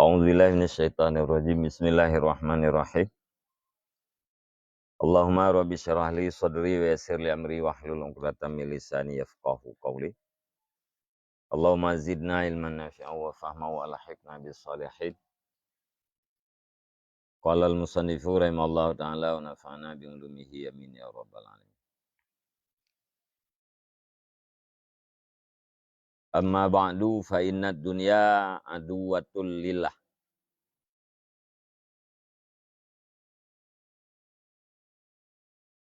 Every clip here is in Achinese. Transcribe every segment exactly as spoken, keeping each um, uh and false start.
A'udzubillahi minasyaitonirrajim. Bismillahirrahmanirrahim. Allahumma rabbi syrah li sadri wa yassir li amri wahlul 'uqdatam min lisani yafqahu qawli. Allahumma zidna ilman nafi'a wa fahma wa alhiqna bis salihin. Qala al-musannifu rahimahullahu ta'ala wa nafa'na bi ulumihi, amin ya rabbal alamin. Amma ba'du, fa innad dunya aduwwatun lillah,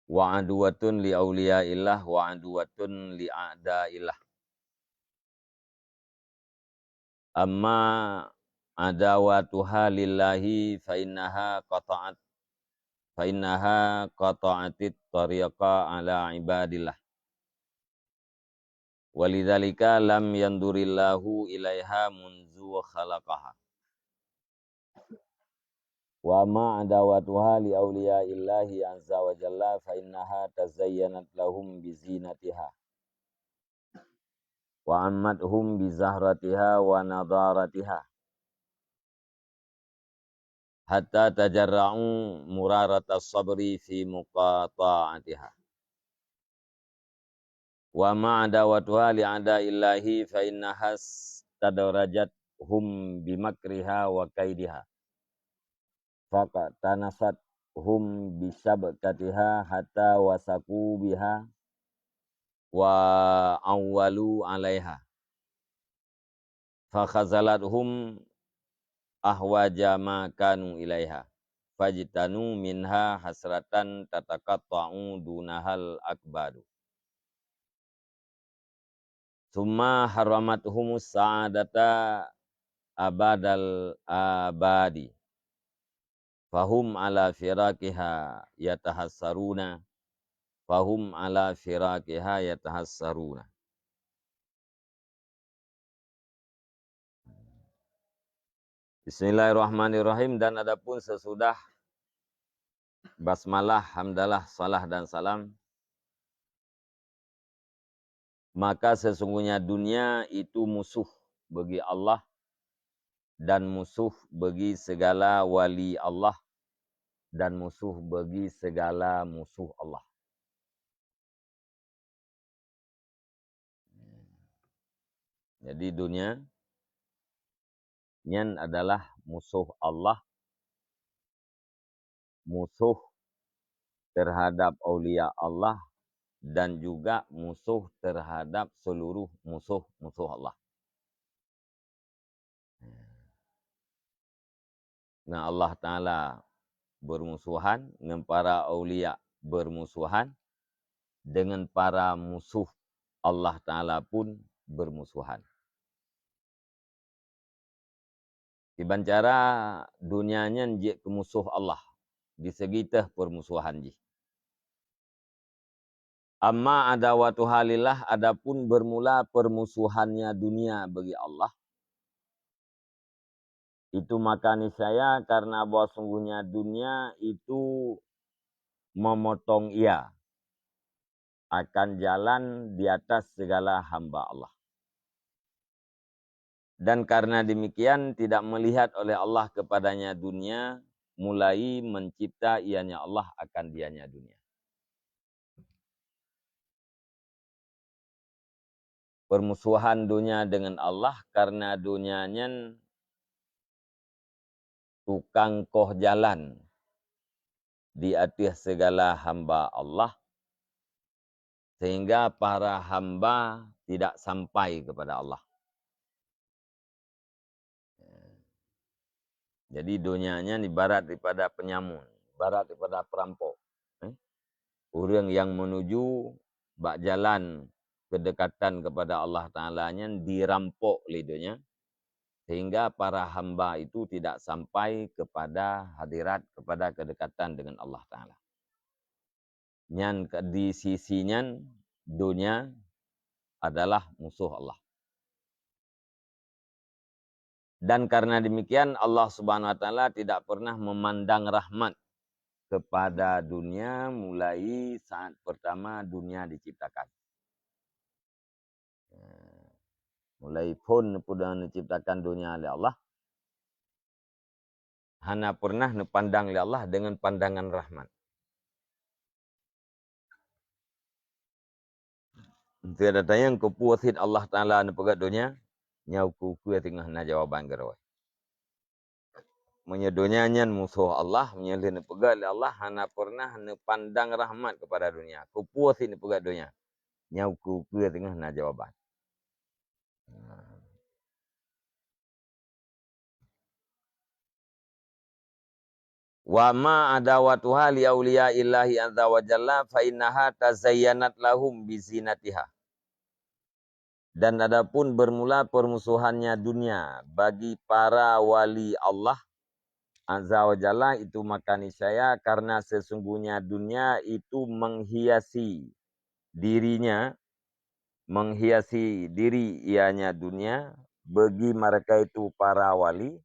wa aduwwatun li auliyaillah, wa aduwwatun li a'daillah. Amma adawatuha lillahi fa innaha qata'at, fa innaha qata'atit tariqa ala ibadillah. Walidzalika lam yandurillahu ilaiha munzu khalaqaha. Wa amma adawatuha li auliyaillahi azza wa jalla fa innaha tazayyanat lahum bi zinatiha, wa ammathum bi zahratiha wa nadaratiha, hatta tajarra'u muraratas sabri fi muqata'atiha. Wa amma adawatuha li a'daillahi fa innaha stadrajathum bi makriha wa kaidiha, faqtanasathum bi syabkatiha hatta wasaqu biha wa awwalu 'alaiha, fakhazalathum ahwaja ma kanu ilaiha, fajtanu minha hasratan tataqatta'u dunahal akbadu. Tsumma harramathumus sa'adata abadal abadi. Fahum ala firaqiha yatahassaruna. Fahum ala firaqiha yatahassaruna. Bismillahirrahmanirrahim. Dan adapun sesudah basmalah, hamdalah, salah dan salam, maka sesungguhnya dunia itu musuh bagi Allah dan musuh bagi segala wali Allah dan musuh bagi segala musuh Allah. Jadi dunia nyan adalah musuh Allah, musuh terhadap aulia Allah, dan juga musuh terhadap seluruh musuh-musuh Allah. Nah, Allah Ta'ala bermusuhan, ngon para aulia bermusuhan, dengan para musuh Allah Ta'ala pun bermusuhan. Kiban cara dunia nyan jeuet keu musoh Allah, di segi teuh peurmusohan jih. Amma adawatuha lillah, adapun bermula permusuhannya dunia bagi Allah, itu maka niscaya karena bahwa sungguhnya dunia itu memotong ia akan jalan di atas segala hamba Allah. Dan karena demikian tidak melihat oleh Allah kepadanya dunia, mulai mencipta ianya Allah akan dianya dunia. Permusuhan dunia dengan Allah karena dunia nyan tukang koh jalan di ateueh segala hamba Allah, sehingga para hamba tidak sampai kepada Allah. Jadi, dunia nyan ibarat daripada penyamun, ibarat daripada perampok. Eh? Ureuëng yang menuju bak jalan kedekatan kepada Allah Ta'ala nyan dirampok lé dunia, sehingga para hamba itu tidak sampai kepada hadirat, kepada kedekatan dengan Allah Ta'ala. Nyan ke-, di sisi nyan, dunia adalah musuh Allah. Dan karena demikian, Allah Subhanahu wa Ta'ala tidak pernah memandang rahmat kepada dunia mulai saat pertama dunia diciptakan. Mulai phon peue diciptakan dunia lé Allah, hana pernah neupandang lé Allah dengan pandangan rahmat. Teuka tanyong keupeue cit Allah Taala neupeugét donya, nyoe ukeue-ukeue teungoh na jawaban geuroe. Meunyoe donya nyan musoh Allah, meunyoe lheueh neupeugét lé Allah, hana pernah neupandang rahmat keupada donya. Keupeue cit neupeugét donya, nyoe ukeue-ukeue teungoh na jawaban. Wa ma adawatuha li auliya illahi azza wa jalla fa innaha tazayyanat lahum bi zinatiha. Dan adapun bermula permusuhannya dunia bagi para wali Allah azza wa jalla itu maka niscaya karena sesungguhnya dunia itu menghiasi dirinya, menghiasi diri ianya dunia bagi mereka itu para wali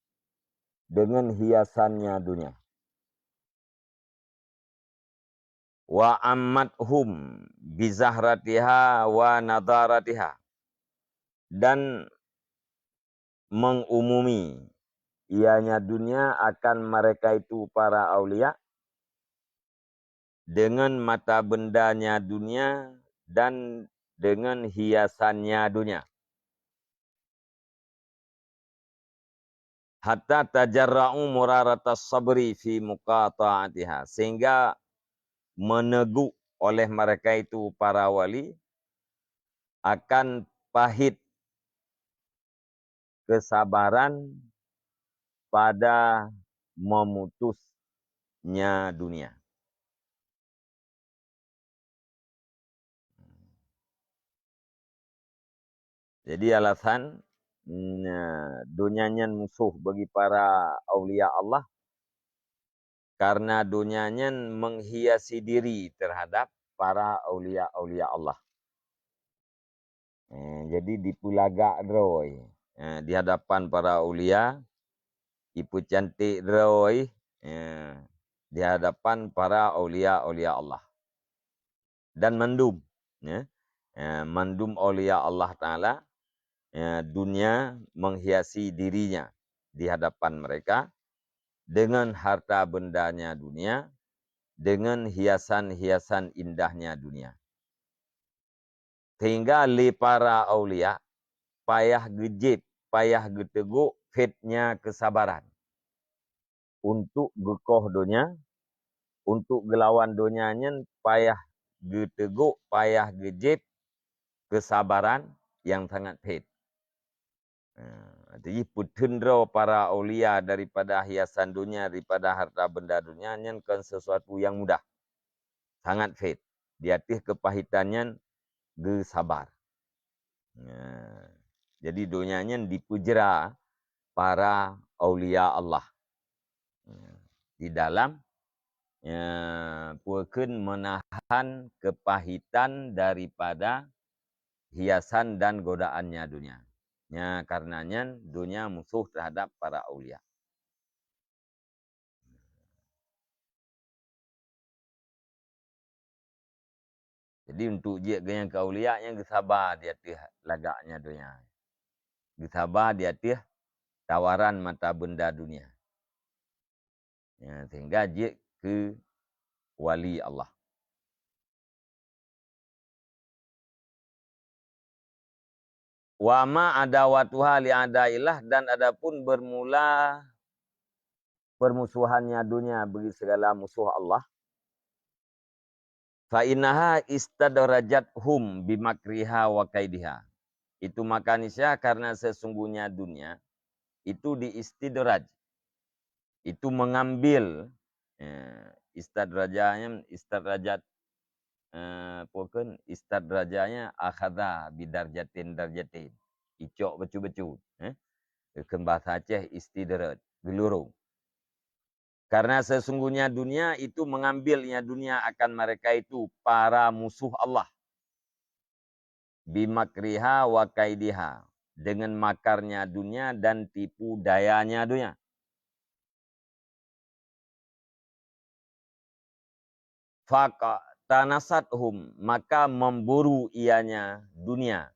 dengan hiasannya dunia. Wa ammathum bizahratiha wa nadaratiha, dan mengumumi ianya dunia akan mereka itu para aulia dengan mata bendanya dunia dan dengan hiasannya dunia. Hatta tajarra'u muraratas sabri fi muqata'atiha, sehingga meneguh oleh mereka itu para wali akan pahit kesabaran pada memutusnya dunia. Jadi alasan, mm, dunia nyan musoh bagi para aulia Allah, karena dunia nyan menghiasi diri terhadap para aulia-aulia Allah. Eh, jadi dipeulagak droe, eh, di hadapan para aulia, ipeucantik droe, eh, di hadapan para aulia-aulia Allah. Dan mandum, ya, eh, mandum aulia Allah Taala, eh, dunia menghiasi dirinya di hadapan mereka dengan harta bendanya dunia, dengan hiasan-hiasan indahnya dunia. Sehingga lé para aulia payah geujép, payah geuteugok phét nya keusabaran. Untuk geukoh donya, untuk geulawan donya nyan payah geuteugok, payah geujép keusabaran nyang sangat phét. Ha, jadi peuteun droe para aulia daripada hiasan donya, daripada harta benda donya, nyan kon sesuatu nyang mudah. Sangat phét. Di ateueh keupahitan nyan geusabar. Ha, jadi donya nyan dipeujra para aulia Allah. Ha, di dalam, ya, peue kheun meunahan keupahitan daripada hiasan dan godaannya dunia. Nya, karena nyan dunia musoh terhadap para aulia. Jadi, untuk jeuet keu nyang keu aulia nyan geusaba di ateueh lagaknya donya. Geusaba di ateueh tawaran mata benda dunia. Ya, sehingga jeuet keu wali Allah. Wa ma adawatuha li adaillah, dan adapun bermula permusuhannya dunia bagi segala musuh Allah, fa innaha istadrajathum bimakriha wa kaidiha. Itu maka niscaya karena sesungguhnya dunia itu diistidraj, itu mengambil, eh, istadraja nyan, istadrajat, eh, apa kheun, istadraja nyan akhadha bidarjatin darjatin. Icok bacut-bacut, eh. Kheun bahasa Aceh istidraj, geulurong. Karena sesungguhnya dunia itu mengambilnya dunia akan mereka itu para musuh Allah. Bimakriha wa kaidiha, dengan makarnya dunia dan tipu dayanya dunia. Faqtanasathum, maka memburu ianya dunia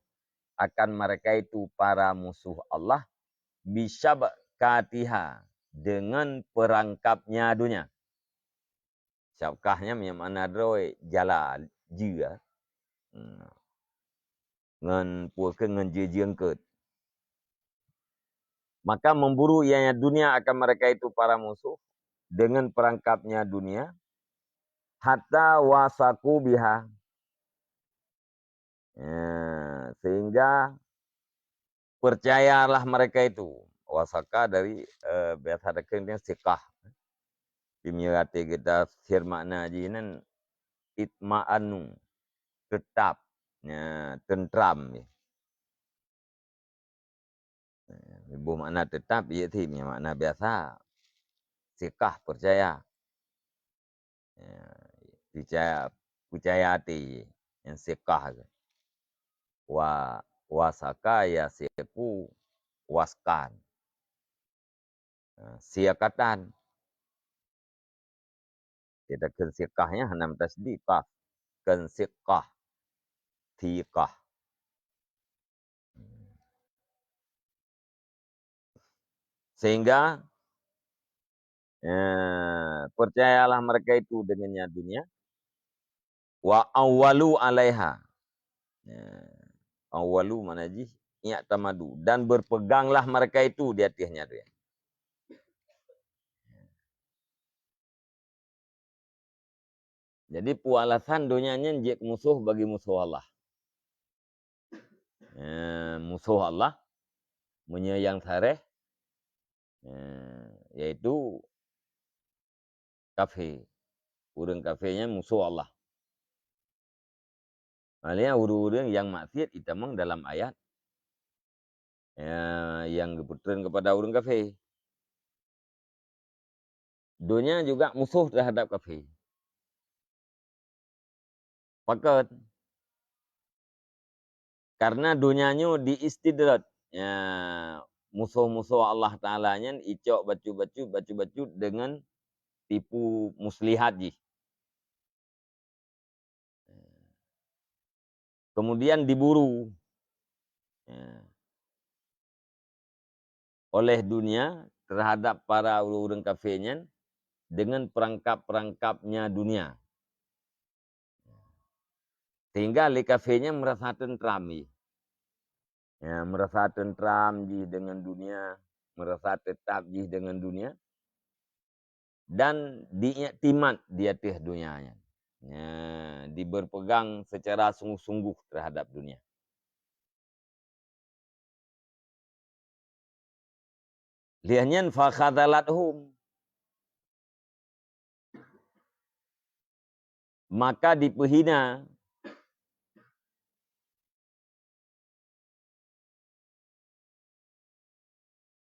akan mereka itu para musuh Allah, bisyabkatiha, dengan perangkapnya dunia. Syabkah nyan nyang makna droe jala, jeu. Hmm. Ngon peue keuh, ngon jeu-jeu eungkot. Maka memburu ianya dunia akan mereka itu para musuh dengan perangkapnya dunia, hatta wasaku biha. Ya, sehingga percayalah mereka itu. Wasaka dari, eh, biasa takheun dengan sikah. Di meunyoe até geuda tafsir makna jih nan itma'annu, tetap, ya, tentram. Boh makna tetap, ié thim, ya, makna biasa. Sikah, percaya. Ya, percaya, percaya até, nyang sikah. Wa, wasaka yasiku waskan. Ha, siakatan. Kita kheun sikah nyan hana meutasydid kaf. Kheun sikah. Thiqah. Sehingga, eh, percayalah mereka itu dengannya dunia. Wa awwalu alaiha. Ya. Awwalu makna jih, i'tamadu. Dan berpeganglah mereka itu di atasnya dunia. Jadi, peue alasan donya nyan jeuet musoh bagi musoh Allah. Eh, musoh Allah, meunyoe nyang sareh, eh, yaitu kafé. Ureuëng kafé nyan musoh Allah. Malah ureuëng-ureuëng nyang maksiat itamong dalam ayat, ya, nyang geupeutrön keupada ureuëng kafé. Donya juga musoh terhadap kafé. Pakon? Karena donya nyoe diistidraj. Ya, musoh-musoh Allah Taala nyan icok bacut-bacut, bacut-bacut deungon tipu muslihat jih. Kemudian diburu, ya, oleh dunia terhadap para ureuëng-ureuëng kafé nyan dengan perangkap-perangkapnya dunia. Sehingga lé kafé nyan merasa tentram jih. Ya, merasa tentram jih dengan dunia, merasa tetap jih dengan dunia. Dan diiktimat di ateueh donya nyan. Ya, diberpegang secara sungguh-sungguh terhadap dunia. Lheueh nyan, fakhadzalathum. Maka dipeuhina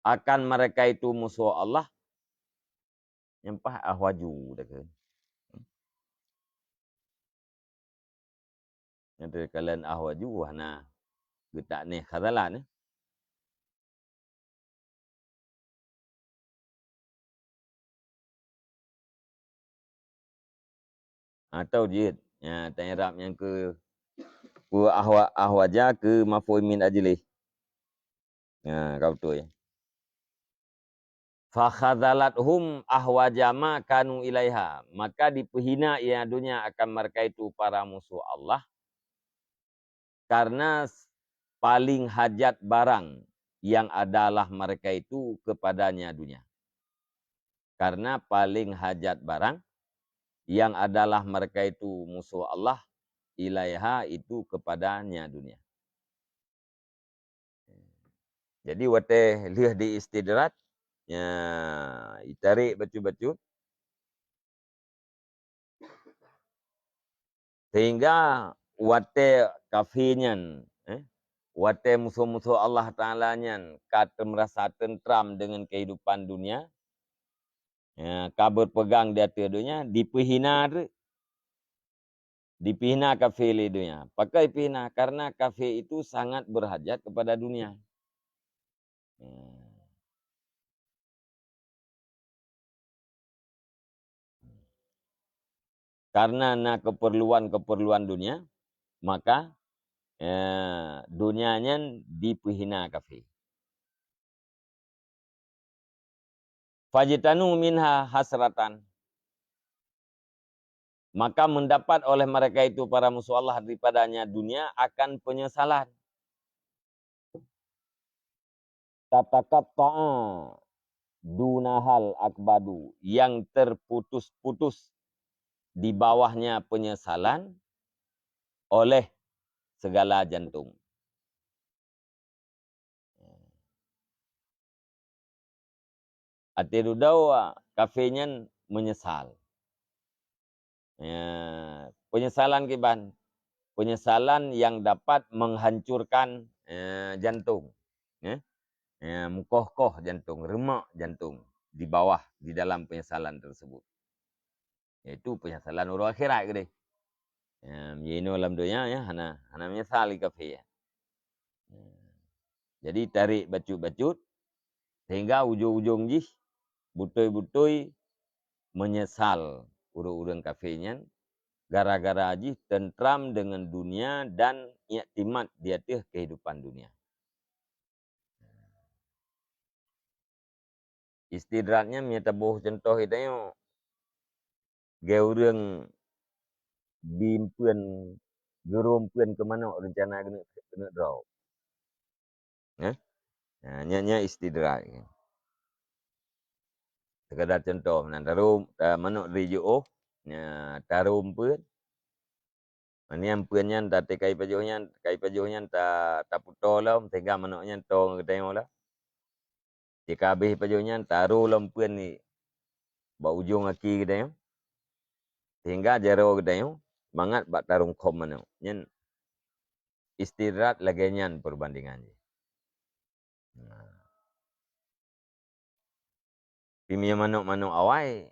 akan mereka itu musoh Allah, nyan paih ahwaju takheun. Nyan teukalon ahwaju hana geutakneh khazalan, eh. Atau jeuet, ya, tanyarab nyang keu, keu ahwa-, ahwaja keu maf'ul min ajlih. Ya, ka beutôi. Fakhadzalathum ahwaja ma kanu ilaiha, maka dipeuhina ia dunia akan mereka itu para musoh Allah, karena s-, paling hajat barang yang adalah mereka itu kepadanya dunia. Karena paling hajat barang yang adalah mereka itu musoh Allah, ilaiha, itu kepadanya dunia. Jadi watée lheueh diistidraj, ya, itarek bacut-bacut, sehingga watée kafé nyan, eh, watée musoh-musoh Allah Taala nyan ka teumeurasa teuntram deungon keuhidupan dunia, ya, ka berpegang di ateueh donya, dipeuhina teuk. Dipeuhina kafé lé donya. Pakon dipeuhina? Karena kafé itu sangat berhajat kepada dunia. Ya. Karena na keperluan-keperluan dunia, maka, eh, donya nyan dipeuhina kafé. Fajtanu minha hasratan. Maka mendapat oleh mereka itu, para musuh Allah, daripadanya dunia akan penyesalan. Tataqatta'a dunahal akbadu, yang terputus-putus di bawahnya penyesalan oleh segala jantung. Até dudoe kafé nyan menyesal. Ya, penyesalan kiban? Penyesalan yang dapat menghancurkan, eh, jantung. Ya. Ya, meukoh-koh jantung, remak jantung di bawah, di dalam penyesalan tersebut. Yaitu penyesalan uroe akhirat keudeh. Ya, meujinoe lam donya, ya, hana, hana menyesal kafé, ya. Ya. Jadi, tarék bacut-bacut, sehingga ujong-ujong jih beutôi-beutôi menyesal ureuëng-ureuëng kafé nyan, gara-gara jih teuntram deungon dunia dan iktimat di ateueh kehidupan dunia. Istidraj nyan meunyoe taboh cuntoh geutanyoe, lagée ureuëng bi peuen, geurom peuen keu manok reuncana keuneuk, keuneuk drob. Nah, nah, nyan, nyan istidraj. Sekadar cuntoh, nah, tarom, ta-, manok dari jiôh, nah, tarom peuen. Nyan peuen nyan, taté kai pajoh nyan, kai pajoh nyan ta-, taputoe lom, sehingga manok nyan toe ngon geutanyoe lom. Tika habéh pajoh nyan, taroe lom peuen ni bak ujong aki geutanyoe, sehingga jaroe geutanyoe mangat bak tarungkhom manok. Nyan istidraj lagée nyan peubandingan jih. Nah. Tapi meunyoe manok-manok awai,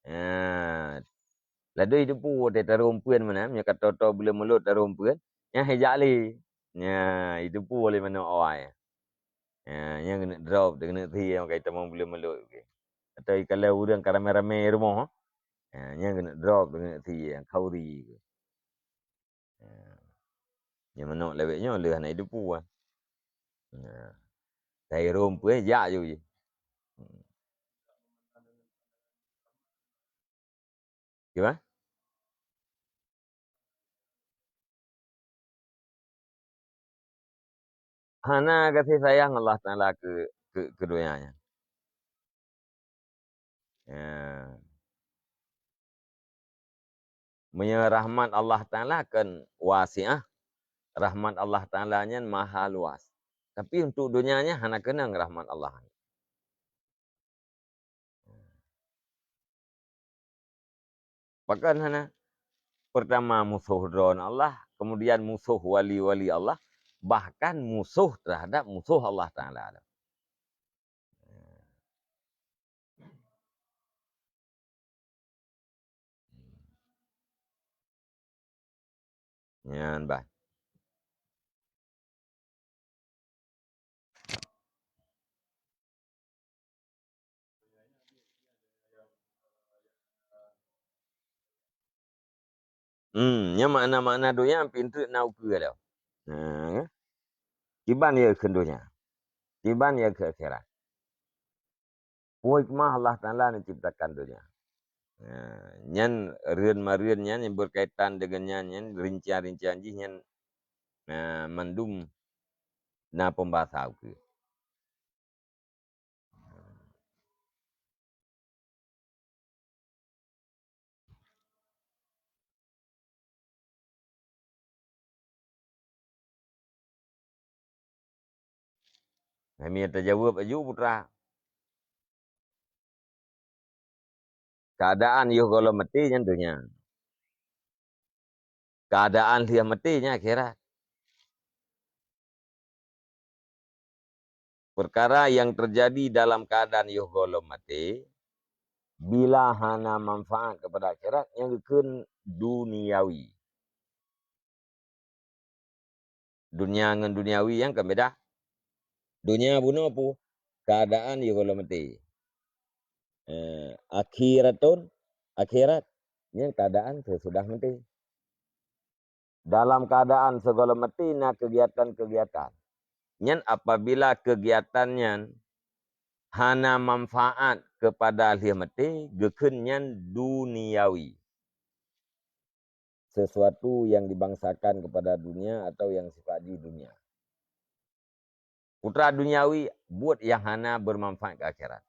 ha, ladoi teupeu watée tarom peuen meunan, meunyoe ka toe-toe buleuen mulot tarom peuen, nyan hijak lé. Nyan, iteupeu lé manok awai. Ha, nyan keuneuk drob, keuneuk sie, maka itamong buleuen mulot. Atau ikalon ureuëng ka ramé-ramé rumoh, ha, nyan keuneuk drob, keuneuk sie, khauri. Ha. Nyang manok lawét nyoe lheueh hana jiteupeu. Ha. Tarom peue jak ju jih. Hmm. Gimana? Hana kasih sayang Allah Taala keu, keu, keu donya nyan. Ya. Meunyoe rahmat Allah Taala kan wasi'ah, rahmat Allah Taala nyan maha luas. Tapi untuk donya nyan hana keunong rahmat Allah. Pakon hana? Pertama musuh droen Allah, kemudian musuh wali-wali Allah, bahkan musuh terhadap musuh Allah Taala. Nyan bah. Hmm, nyan makna-makna donya pih treuk na ukeue lom. Nah, kiban ya keu donya. Kiban ya keu akhirat. Peue hikmah Allah Taala neuciptakan donya. Nah, nyan rheun marheun nyan yang berkaitan dengan nyan, nyan rincian-rincian jih nyan, nah, mandum na pembahasa ukeue. Kami tajaweueb aju putra. Keadaan yoh gohlom maté nyan donya. Keadaan lheueh maté nyan akhirat. Perkara yang terjadi dalam keadaan yoh gohlom maté, bila hana manfaat kepada akhirat, nyan geukheun duniawi. Dunia ngon duniawi nyan kan beda. Dunia bunoe peue? Keadaan yoh gohlom maté. Eh, akhiratun, akhirat, nyan keadaan sesudah maté. Dalam keadaan sigohlom maté na kegiatan-kegiatan. Nyan apabila kegiatan nyan hana manfaat keupada lheueh maté, geukheun nyan duniawi. Sesuatu yang dibangsakan kepada dunia atau yang sifat jih dunia. Putra duniawi, buet nyang hana bermanfaat keu akhirat.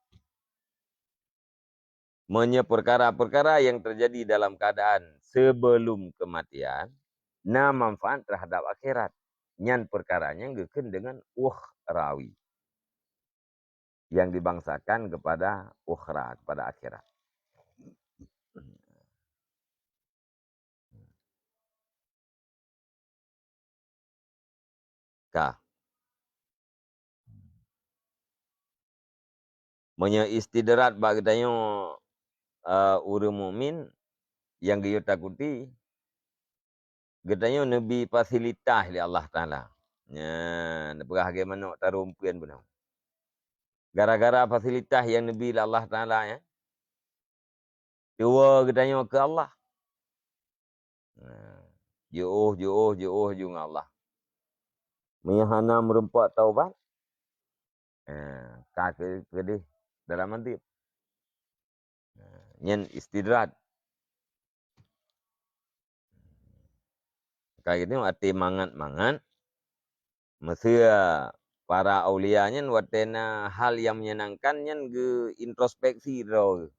Meunyoe peukara-peukara nyang teujadi dalam keuadaan sebelum keumatian na manfaat teuhadap akhirat, nyan peukara nyang geukheun deungon ukhrawi, nyang dibangsakan keupada ukhra, keupada akhirat. Ka. Meunyoe istidrat bak geutanyoe, eh, ureuëng mukmin, nyang geuyue takuti, geutanyoe neubi fasilitas lé Allah Taala. Nyan, neupeugah lagée manok tarômpeuen bunoe. Gara-gara fasilitas nyang neubi lé Allah Taala nyan, tuwoe geutanyoe keu Allah. Nah, jiôh, jiôh, jiôh ju ngon Allah. Meunyoe hana meurumpok taubat, eh, ka keu-, keudeh dalam adeueb. Nah, nyan istidrat. Ka geutanyoe até mangat-mangat, meusé para aulia nyan watée na hal nyang menyenangkan nyan geu-introspeksi droe.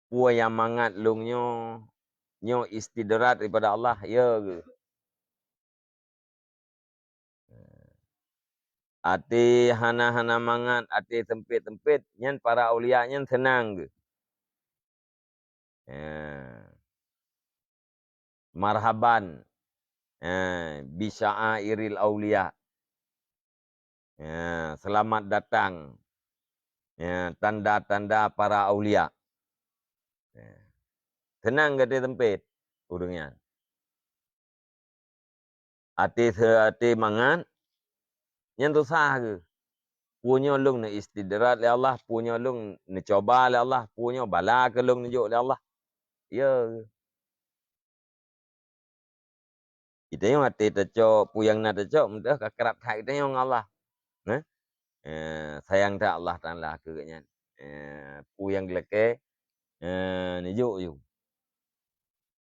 Peue nyang mangat lôn nyoe, nyoe istidrat daripada Allah, ya geu. Até hana-hana mangat, até sempit-sempit, nyan para aulia nyan seunang geu. Ya. Marhaban, eh, bisya'airil aulia. Ya, selamat datang. Ya, tanda-tanda para aulia. Ya. Seunang geutanyoe sempit ureuëng nyan. Até se-, até mangat, nyan susah geu. Peue nyoe lôn neu-istidrat lé Allah, peue nyoe lôn neucuba lé Allah, peue nyoe bala keu lôn neujok lé Allah. Ya geu. Geutanyoe até tacok, peue nyang na tacok, meudeh ka krab that geutanyoe ngon Allah. Nah, eh, sayang that Allah Taala keu geuhnyan. Eh, peue nyang geulakée, eh, neujok ju.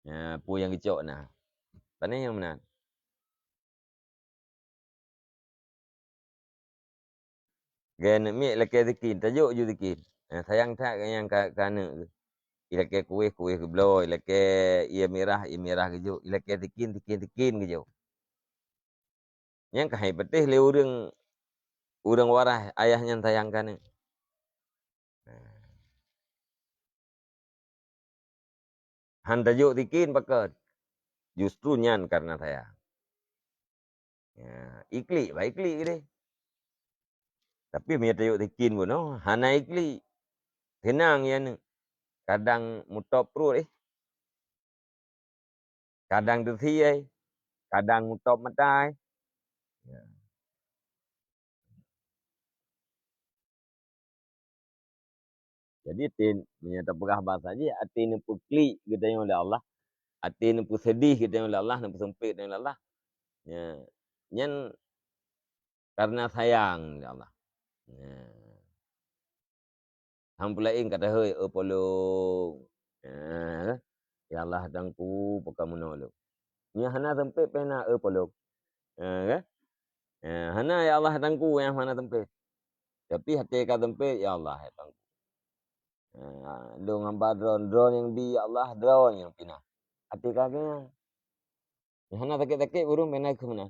Eh, peue nyang geucok na. Pane nyang meunan. Gaya aneuk miet lakée zikin, tajok ju zikin. Eh, sayang that nyang ka, ka aneuk geuh. Ilakée kueh, kueh geubloe, ilakée ié mirah, ié mirah geujok, ilakée zikin, zikin, zikin geujok. Nyang ka hai patéh lé ureuëng, ureuëng waréh ayah nyan sayang ka aneuk. Nah. Han tajok zikin pakat. Justru nyan karena sayang. Ya, iklik, bah iklik deh. Tapi meunyo tajok zikin bunoe, hana iklik. Seunang ya ni. Kadang mutop pruet eh. Kadang teusie eh. Kadang mutop mata eh. Ya. Jadi, até, meunyoe tapeugah bahasa jih, até neupeuklik geutanyoe lé Allah, até neupeuseudeh geutanyoe lé Allah, neupeuseumpét geutanyoe lé Allah. Ya, nyan karena sayang lé Allah. Ya. Han peulaén ka tahôi, "Eu, polong." Ya, kan? "Ya Allah, Tuhanku, peue ka meunoe lôn." Nyan hana seumpét pih na, "Eu, polong." Ya, kan? Ya, hana, "Ya Allah, Tuhanku," nyang hana seumpét. Tapi até ka seumpét, "Ya Allah, ya Tuhanku. Ya, lôn hamba droe, droe nyang bi, ya Allah, droe nyang pih na." Até ka keu nyan. Nyang hana sakét-sakét ureuëng pih na keu meunan.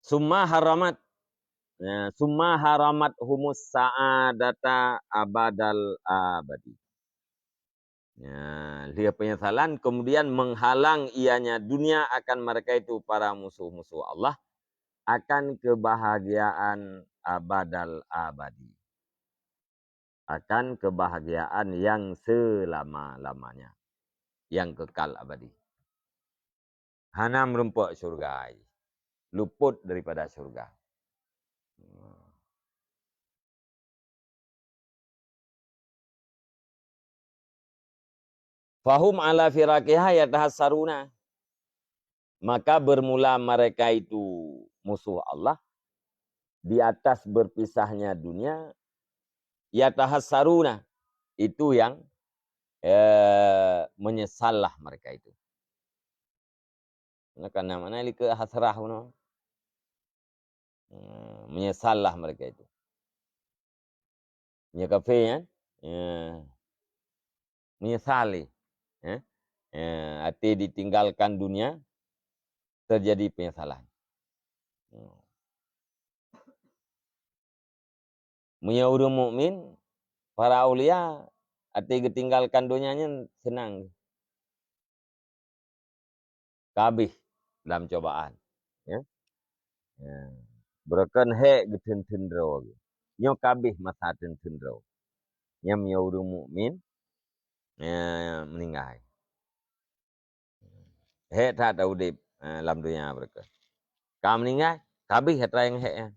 Summa haramat. Ya, summa haramat humus sa'adata abadal abadi. Ya, lheueh penyesalan, kemudian menghalang ianya dunia akan mereka itu para musuh-musuh Allah, akan kebahagiaan abadal abadi. Akan kebahagiaan yang selama-lamanya, yang kekal abadi. Hana meurumpok syurga, luput daripada syurga. Fahum ala firaqiha yatahassaruna. Maka bermula mereka itu musuh Allah di atas berpisahnya dunia, yatahassaruna, itu yang, eh, menyesallah mereka itu. Nah, karena mana lika hasrah, no? Hmm, menyesallah mereka itu. Nyoe kafé nyan, ya, menyesal lé, ya. Ya, até ditinggalkan dunia, terjadi penyesalan. Hmm. Meunyoe ureuëng mukmin, para aulia, até geutinggalkan donya nyan seunang. Ka habéh lam cobaan, ya. Ya. Beureukan hék geutheun-theun droe geuh. Nyoe ka habéh masa theun-theun droe. Nyan meunyoe ureuëng mukmin, ya, meuninggai. Hék that udeb, eh, lam donya beureukan. Ka meuninggai, ka habéh atra nyang hék nyan.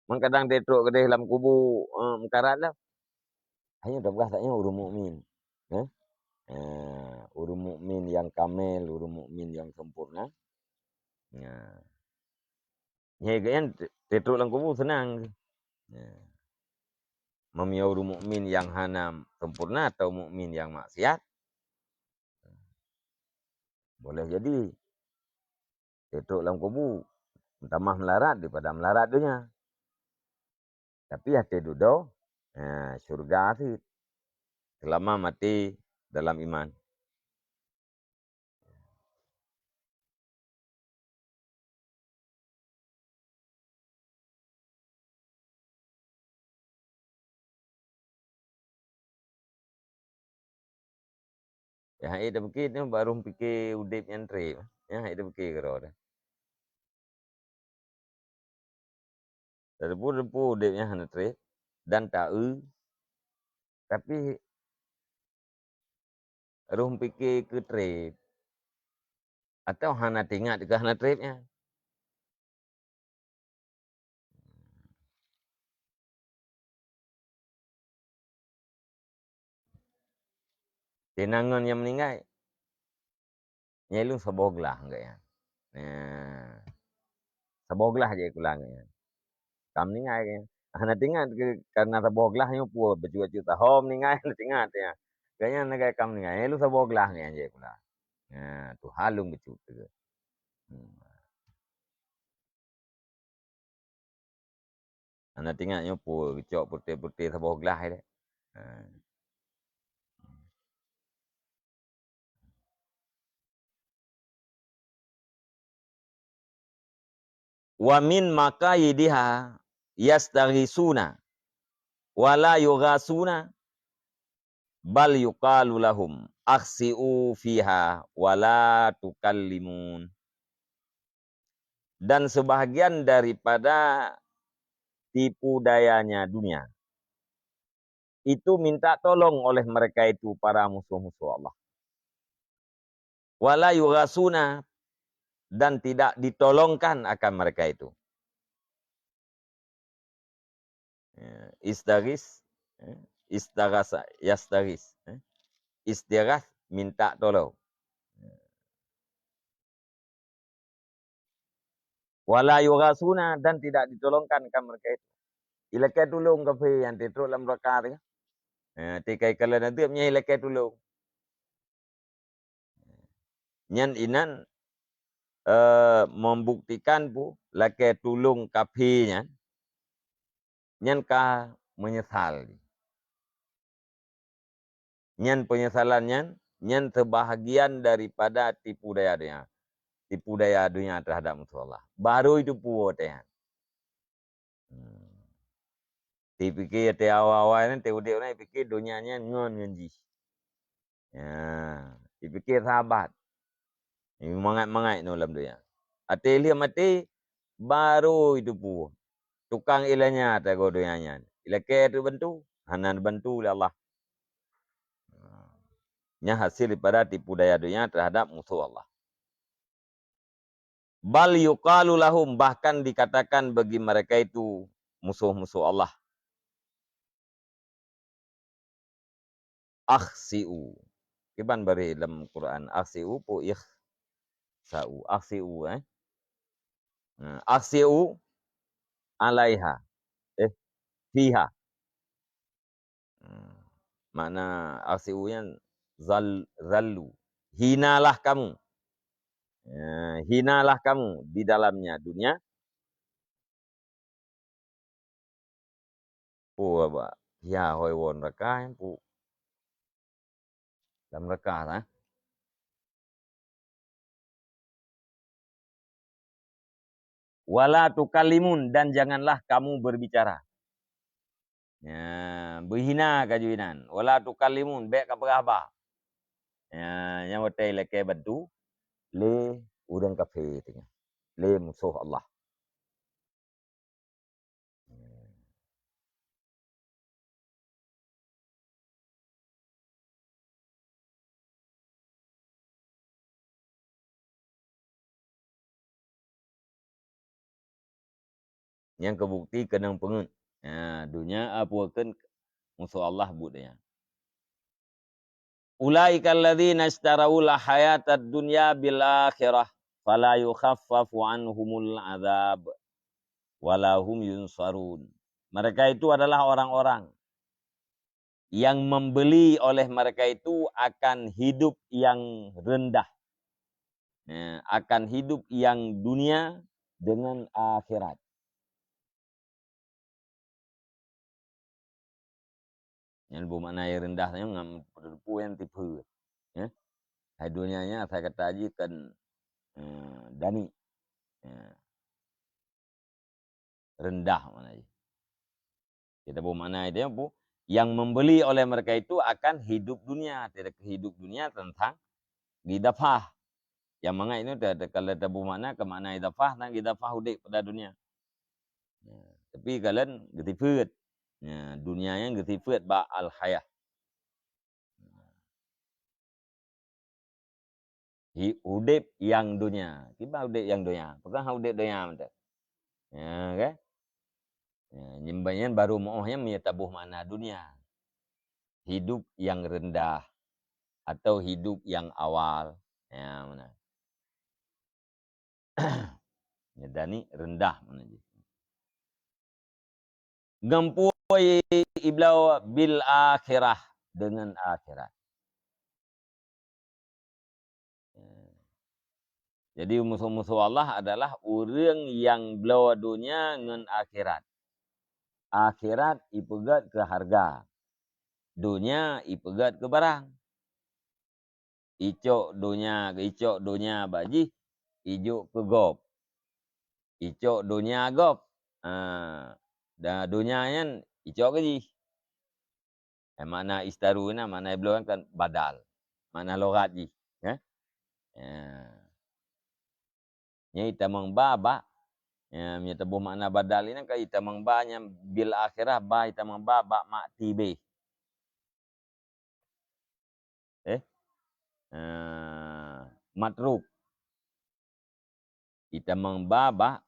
Meunan kadang teutrok keudeh lam kubu, eh, meukarat lah. Hanya tapeugah tanyoe ureuëng mukmin. Eh? Eh, ureuëng mukmin nyang kamel, ureuëng mukmin nyang sempurna. Nah. Nyan geuh nyan te-, teutrok lam kubu seunang. Nah. Meunyoe ureuëng mukmin nyang hana sempurna atau mukmin nyang maksiat, boleh jadi teutrok lam kubu meutamah meularat daripada meularat donya. Tapi até dudoe, ha, syeuruga cit, seulama maté dalam iman. Nyang hana tapike nyoe baru pike udeb nyang treb. Nyang hana tapike keudroe. Teupeu-teupeu udeb nyang hana treb dan taeu, tapi roh pike keu treb atau hana teuingat keu hana treb nyan. Teunangon nyang meuninggai. Nyang ilôn saboh glah geuh nyan. Nah, saboh glah jai kula geuh nyan. Ka meuninggai geuh nyan. Hana teuingat keu, karena saboh glah nyoe pue bacut-bacut tahom meuninggai, hana teuingat nyan. Geuh nyan lagée ka meuninggai. Nyang ilôn saboh glah geuh nyan jai kula. Nah, tuha lôn bacut teuk. Hmm. Hana teuingat nyoe pue geucok peureute-peureute saboh glah ilée. Ha. Wa min maqayidiha yastaghisuna wa la yughasuna, bal yuqalu lahum akhsi'u fiha wa la tukallimun. Dan sebahagian daripada tipu dayanya dunia, itu minta tolong oleh mereka itu para musuh-musuh Allah. Wa la yughasuna, dan tidak ditolongkan akan mereka itu. Ya, istaghis, ya, istaghasa, yastaghis, ya. Istighath, minta tolong. Wa la yughasuna, dan tidak ditolongkan akan mereka itu. Ilakée tulông kafé nyang teutrok lam neuraka teuh. Eh, tikai kala na teuk nyan ilakée tulông. Nyan inan, eh, membuktikan pu lakée tulông kafé nyan, nyan ka meunyeusal. Nyan peunyesalan nyan, nyan seubahagian daripada tipu daya donya. Tipu daya donya teuhadap musoh Allah. Barô jiteupeue watée nyan. Hmm. Jipike watée awai-awai nyan, watée udeb nyan, jipike donya nyan ngon ngon jih. Ya, jipike sahabat. Mangat-mangat nyoe lam donya. Watée lheueh maté, barô jiteupeue tukang ilée nyan tagoe donya nyan. Ilakée teubantu, hana neubantu lé Allah. Nyan hasil daripada tipu daya donya teuhadap musoh Allah. Bal yuqalu lahum, bahkan dikatakan bagi mereka itu musoh-musoh Allah. Akhsi'u. Kiban bareh lam Quran, akhsi'u pu ikhsa'u. Akhsi'u, eh. Nah, akhsi'u 'alaiha. Eh, fiha. Hmm. Makna akhsi'u nyan zal-, zallu. Hinalah kamu. Ya, hinalah kamu di dalamnya dunia. Pu ba, ya hôi won raka, pu. Lam raka, ha? "Wala tukallimun," dan janganlah kamu berbicara. Ya, beuhina ka jih inan. "Wala tukallimun," bék ka peugah haba. Ya, nyang watée ilakée bantu lé ureuëng kafé teungoh, lé musoh Allah. Nyang keubukti keunong peungeuet. Ha, dunia apuakeun musoh Allah buet nyan. "Ulaikal ladzina isytarawul hayatad dunya bil akhirah, fala yukhaffafu anhumul adzab, wala hum yunsarun." Mereka itu adalah orang-orang yang membeli oleh mereka itu akan hidup yang rendah. Ya, akan hidup yang dunia dengan akhirat. Nyan bu makna nyang rendah nyan ngon peue nyang tipeu. Ya. Hai dunia nyan asai kata jih kan, eh, dani. Ya. Rendah makna jih. Kita bu makna itu apa? Yang membeli oleh mereka itu akan hidup dunia. Tidak hidup dunia tentang idafah. Yang mangat itu te-, te-, kalau tabu makna ke makna idafah dan idafah udeb pada dunia. Ya, tapi kalian geusifeuet. Ya, dunia nyan geusifeuet bak al-hayah. Hi-, udeb nyang dunia. Kiban udeb nyang dunia. Peugah udeb dunia mantong. Ya, kan? Ya, nyang bagian baru meuoh nyan meunyoe taboh makna dunia. Hidup yang rendah atau hidup yang awal. Ya, mana? Nyan dani rendah makna jih. Geumpuwoe ibloe bil akhirah, dengan akhirat. Jadi musoh-musoh Allah adalah ureuëng nyang bloe dunia ngon akhirat. Akhirat ipeugét keu hareuga, dunia ipeugét keu barang. Icok donya, icok donya bak jih, ijok keu gob. Icok donya gob, ha, dan donya nyan icok keu jih. Eh, makna istaru na, makna ibloe kan badal. Makna lughat jih, eh? Ya. Nyan itamong ba bak, ya, meunyoe taboh makna badal inan ka itamong ba nyan bil akhirah, ba itamong ba bak ma'ti bih. Eh? Eh, matruk. Itamong ba bak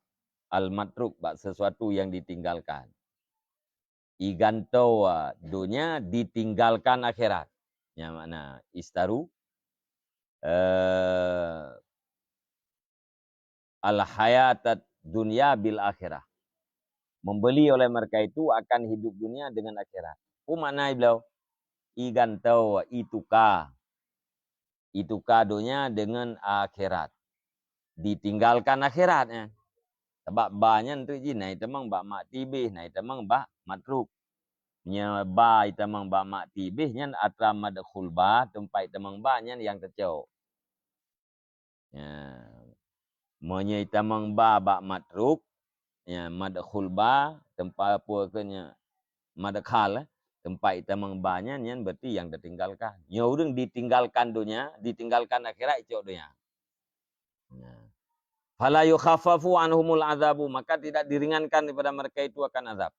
al-matruk, bak sesuatu yang ditinggalkan. Igantoe donya ditinggalkan akhirat. Nyan makna istaru, eh, al-hayatad dunya bil akhirah. Membeli oleh mereka itu akan hidup dunia dengan akhirat. Peue makna ibloe? Igantoe, ituka. Ituka donya dengan akhirat. Ditinggalkan akhirat nyan. Sabab ba nyan teuk jih na itamong bak ma'ti bih, na itamong bak matruk. Nyan ba itamong bak ma'ti bih nyan atra madkhul ba, teumpat itamong ba nyan nyang teucok. Ya. Meunyoe itamong ba bak matruk, ya, madkhul ba, teumpat peue keu nyan, madkhal, eh, teumpat itamong ba nyan, nyan berarti nyang ditinggalkan. Nyoe ureuëng ditinggalkan donya, ditinggalkan akhirat, icok donya. Ya. Fala yukhaffafu anhumul adzabu, maka tidak diringankan daripada mereka itu akan azab.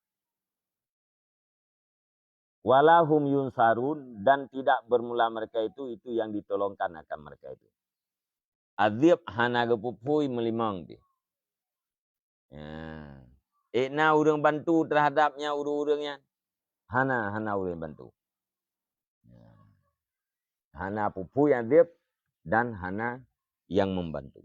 Wala hum yunsarun, dan tidak bermula mereka itu, itu yang ditolongkan akan mereka itu. Azab hana geupeuphôi meulimong pih. Ya. Ék na ureuëng bantu terhadap nyan ureuëng-ureuëng nyan? Hana, hana ureuëng bantu. Ya. Hana peue-peue nyang zeb dan hana nyang membantu.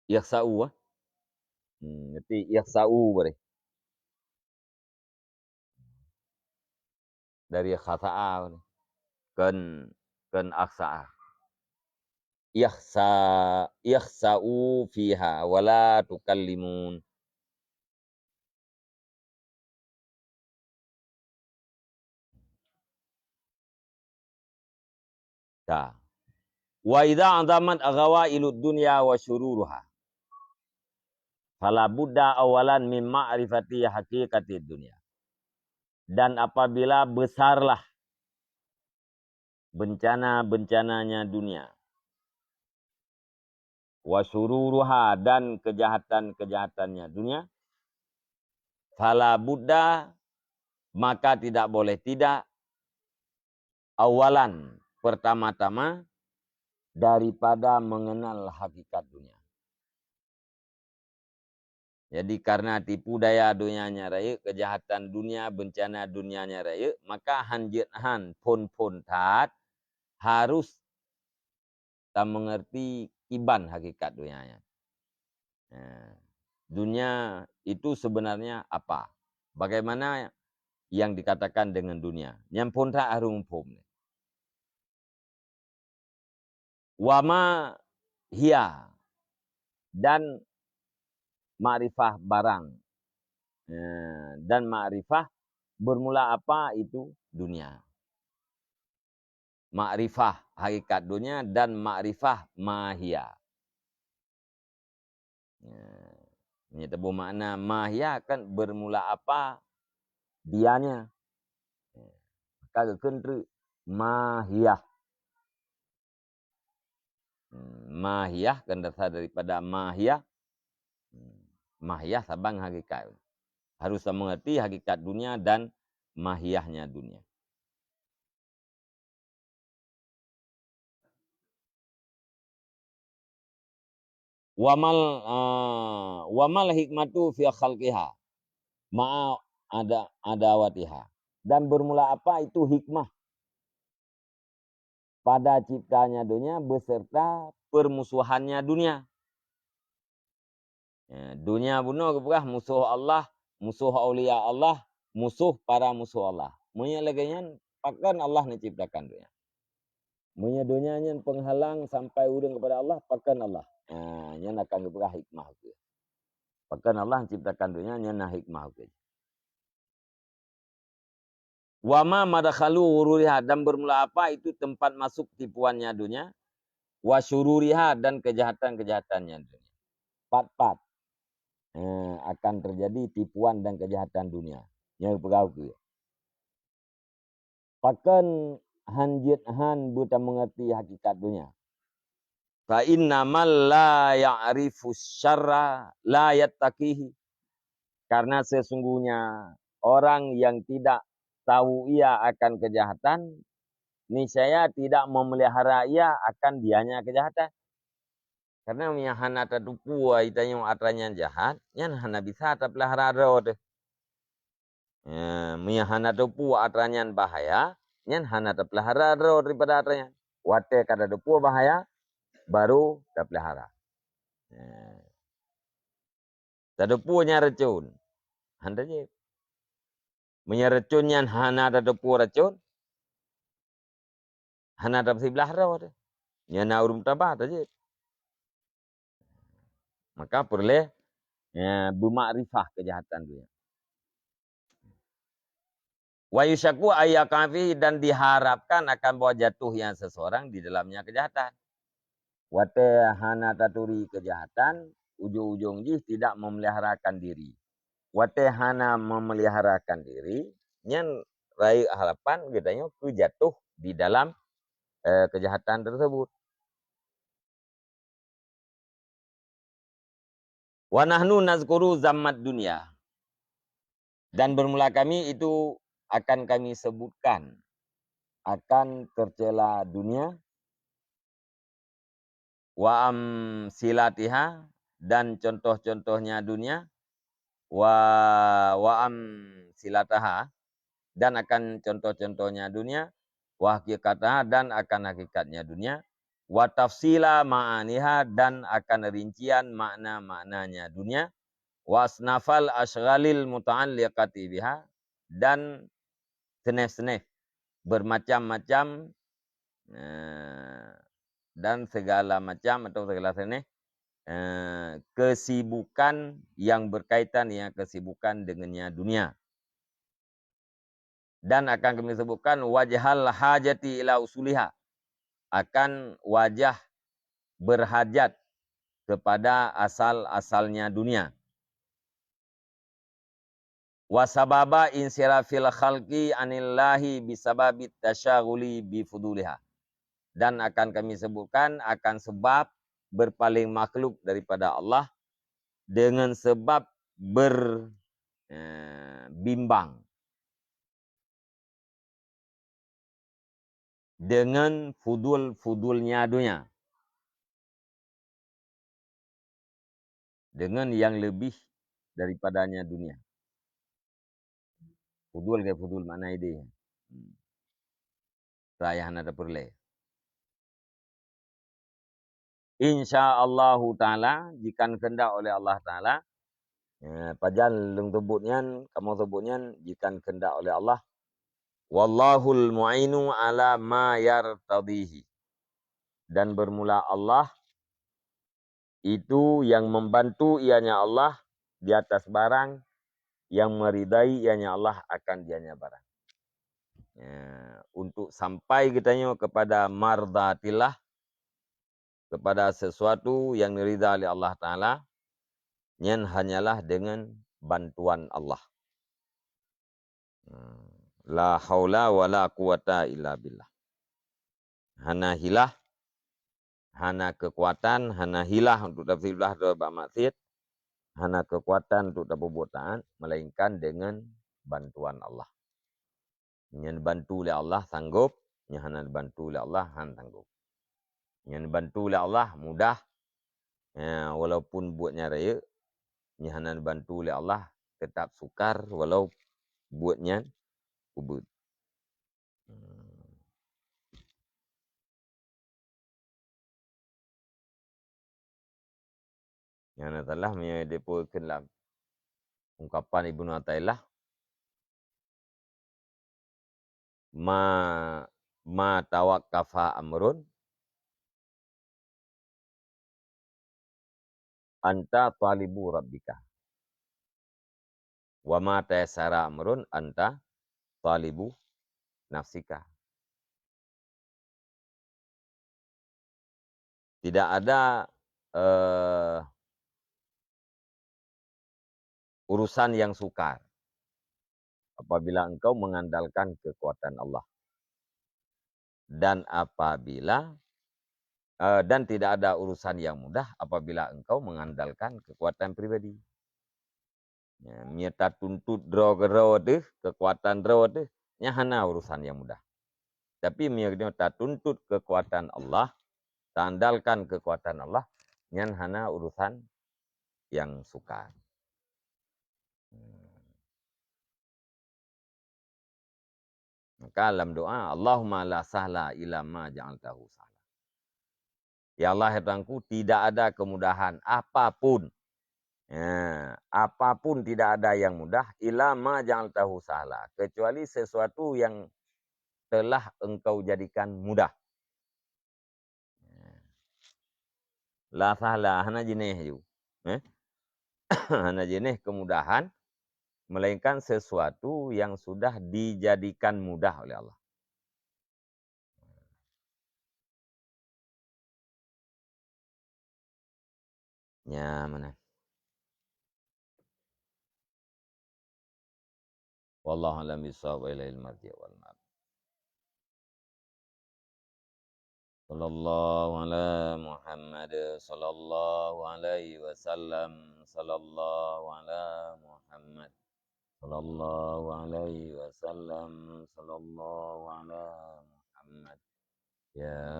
Ikhsa'u, ah. Hmm, ngerti ikhsa'u bareh. Dari khasa'a, kan, kan akhsa'a. Ikhsa-, ikhsa'u fiha wa la tukallimun. Ta. Wa idza 'azamat ghawailud dunya wa syururuha, fala budda awalan min ma'rifati haqiqatid dunya. Dan apabila besarlah bencana-bencananya dunia, wa syururuha, dan kejahatan-kejahatannya dunia, fala budda, maka tidak boleh tidak, awalan, pertama-tama, daripada mengenal hakikat dunia. Jadi, karena tipu daya dunia nyan rayeuk, kejahatan dunia, bencana dunia nyan rayeuk, maka han jeuet han phon-phon that harus tameungerti kiban hakikat dunia nyan. Nah, dunia itu sebenarnya apa? Bagaimana yang dikatakan dengan dunia? Nyan phon that harus muphom. Wa ma hiya, dan makrifah barang. Eh, dan makrifah bermula apa itu dunia. Makrifah hakikat dunia dan makrifah ma hiya. Ya. Nyan teuh makna ma hiya kan bermula apa dianya. Ya. Maka geukheun treuk ma hiya. Hmm, ma hiya kan dasar daripada ma hiya. Hmm, ma hiya saban hakikat. Harus mengerti hakikat dunia dan ma hiyanya dunia. Wa mal, ah, wa mal hikmatu fi khalqiha ma'a ada-, adawatiha. Dan bermula apa itu hikmah pada ciptanya dunia beserta permusuhannya dunia. Ya, dunia bunoe geupeugah musoh Allah, musoh aulia Allah, musoh para musoh Allah. Meunyoe lagée nyan, pakon Allah neuciptakan dunia? Meunyoe dunia nyan penghalang sampai ureuëng kepada Allah, pakon Allah? Ha, nyan akan geupeugah hikmah. Pakon Allah menciptakan dunia, nyan na hikmah. Wa ma madkhalu ghururiha, dan bermula apa itu tempat masuk tipuannya dunia, wa syururiha, dan kejahatan-kejahatannya dunia. Pat-pat, eh, akan terjadi tipuan dan kejahatan dunia. Nyang peugah keu. Pakon han jeuet han beutameungerti hakikat dunia? Fa inna man la ya'rifu syarra la yattaqihi. Karena sesungguhnya orang yang tidak tahu ia akan kejahatan, niscaya tidak memelihara ia akan dianya kejahatan. Karena meunyo hana tateupeue tanyoe atra nyan jahat, nyan hana bisa tapeulihara droe teuh. Ya, meunyo hana teupeue atra nyan bahaya, nyan hana tapeulihara droe daripada atra nyan. Watée ka tateupeue bahaya, baru tapeulihara. Ya. Tateupeue nyan racun, han tajieb. Meunyo racun nyan hana tateupeue racun, hana tapeusibeulaih droe teuh. Nyan na ureuëng taba tajieb. Maka peureulée, ya, beumakrifah kejahatan tu, ya. Wa yusyaku ayyakafi, dan diharapkan akan bahwa jatuhnya seseorang di dalamnya kejahatan. Watée hana taturi kejahatan, ujong-ujong jih tidak memeliharakan diri. Watée hana memeliharakan diri, nyan rayeuk harapan geutanyoe keu jatuh di dalam, eh, kejahatan tersebut. Wa nahnu nazkuru zammad dunya. Dan bermula kami itu akan kami sebutkan akan tercela dunia, wa amsilatiha, dan contoh-contohnya dunia, wa, wa amsilataha, dan akan contoh-contohnya dunia, wa haqiqataha, dan akan hakikatnya dunia, wa tafsila ma'aniha, dan akan rincian makna-maknanya dunia, wa asnafal asyghalil muta'alliqati biha, dan seneh-seneh, bermacam-macam, eh, dan segala macam atau segala seneh, eh, kesibukan yang berkaitan dengan kesibukan dengannya dunia. Dan akan kami sebutkan wajhal hajati ila usuliha, akan wajah berhajat kepada asal-asalnya dunia. Wa sababa insirafil khalqi anillahi bisababit tasyaghuli bifuduliha. Dan akan kami sebutkan akan sebab berpaling makhluk daripada Allah dengan sebab ber-, eh, bimbang dengan fudul-fudulnya dunia, dengan yang lebih daripadanya dunia. Fudul ke fudul makna idéh. Hmm. Raya hana ada peureulée. Insya Allahu Ta'ala, jika kehendak oleh Allah Ta'ala, ya, pajan lôn sebut nyan, kamoe sebut nyan, jika kehendak oleh Allah. Wallahul mu'inu ala ma yartadihi. Dan bermula Allah, itu yang membantu ianya Allah di atas barang, yang meridai ianya Allah akan dianya barang. Ya, untuk sampai geutanyoe kepada mardatillah, kepada sesuatu yang diridha oleh Allah Ta'ala, nyan hanyalah dengan bantuan Allah. Hmm. La haula wa la quwata illa billah. Hana hilah, hana keukuatan, hana hilah untuk tapeusilah droe bak maksiat, hana keukuatan untuk tapeubuet taat, melainkan dengan bantuan Allah. Nyan bantu lé Allah sanggob, nyan hana bantu lé Allah han sanggob. Nyan bantu lé Allah mudah, ya, walaupun buet nyan rayeuk, nyan hana bantu lé Allah tetap sukar walau buet nyan ubit. Hmm. Nyang na salah meunyoe dipeukheun lam ungkapan Ibnu Athaillah, "Ma, ma tawaqqafa amrun anta talibu rabbika, wa ma tayassara amrun anta talibu nafsika." Tidak ada, eh, urusan yang sukar apabila engkau mengandalkan kekuatan Allah. Dan apabila, eh, dan tidak ada urusan yang mudah apabila engkau mengandalkan kekuatan pribadi. Ya, meunyoe tatuntut droe keudroe teuh, kekuatan droe teuh, nyan hana urusan nyang mudah. Tapi meunyoe tatuntut kekuatan Allah, taandalkan kekuatan Allah, nyan hana urusan nyang sukar. Hmm. Maka lam doa, "Allahumma la sahla illa ma ja'altahu sahla." Ya Allah, ya Tuhanku, tidak ada kemudahan apapun. Ya, apapun tidak ada yang mudah, illa ma ja'altahu sahla, kecuali sesuatu yang telah Engkau jadikan mudah. La sahla, hana jinéh ju. Eh? Hana jinéh kemudahan, melainkan sesuatu yang sudah dijadikan mudah oleh Allah. Nyan meunan. Wallahu a'lam bissawab, wa ilaihil marji' wal ma'ab. Sallallahu ala Muhammad, sallallahu alaihi wasallam, sallallahu ala Muhammad, sallallahu alaihi wasallam, sallallahu ala Muhammad. Ya